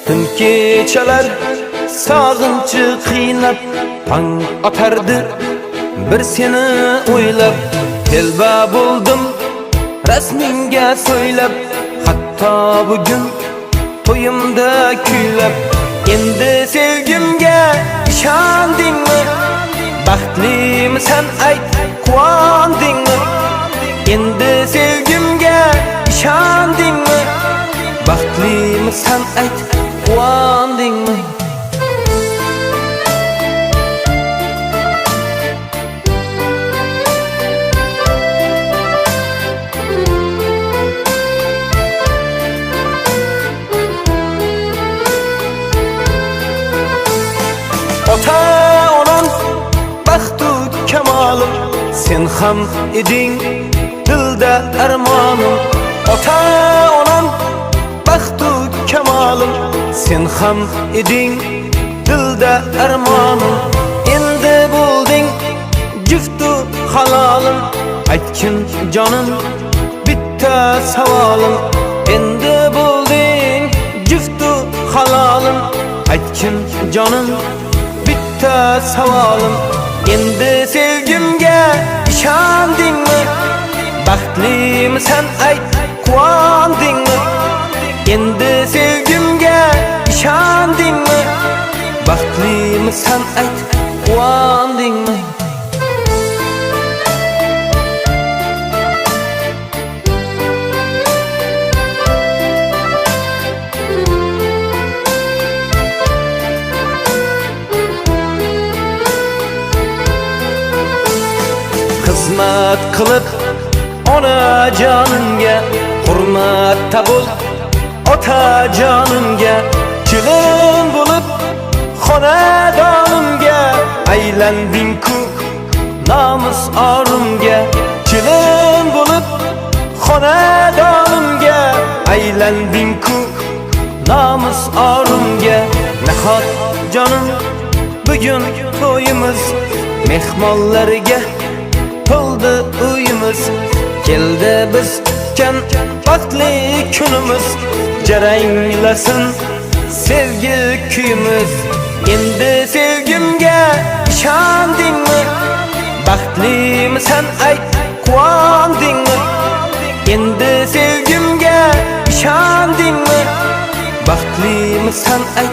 Tun kechalar sog'inchi qiynab, tong otardi bir seni o'ylab. Telba bo'ldim rasmingga so'ylab, hatto bugun to'yimda kuylab. Endi sevgimga ishondingmi? Baxtlimisan ayt, quvondingmi? Endi sevgimga ishondingmi? Baxtlimisan ayt, quvondingmi? Ota onam baxtu kamolim, sen ham eding dilda armonim. Ota onam baxtu kamolim, sen ham eding dilda armonim. Endi bo'lding juftu halolim, aytgin jonim bitta savolim. Endi bo'lding juftu halolim, aytgin jonim bitta savolim. Endi sevgimga ishondingmi? Baxtlimisan ayt, quvondingmi? Endi sevgimga ishondingmi? Baxtlimisan ayt, quvondingmi? Xizmat qilib onajonimga, hurmatda bo'l otajonimga. Kelin bo'lib xonadonimga, aylanding-ku nomus orimga. Kelin bo'lib xonadonimga, aylanding-ku nomus orimga. Nahot jonim bugun to'yimiz, mehmonlarga to'ldi uyimiz. Keldi biz kutgan baxtli kunimiz, jaranglasin sevgi kuyimiz. Endi sevgimga ishondingmi? Baxtlimisan ayt, quvondingmi? Endi sevgimga ishondingmi? Baxtlimisan ayt.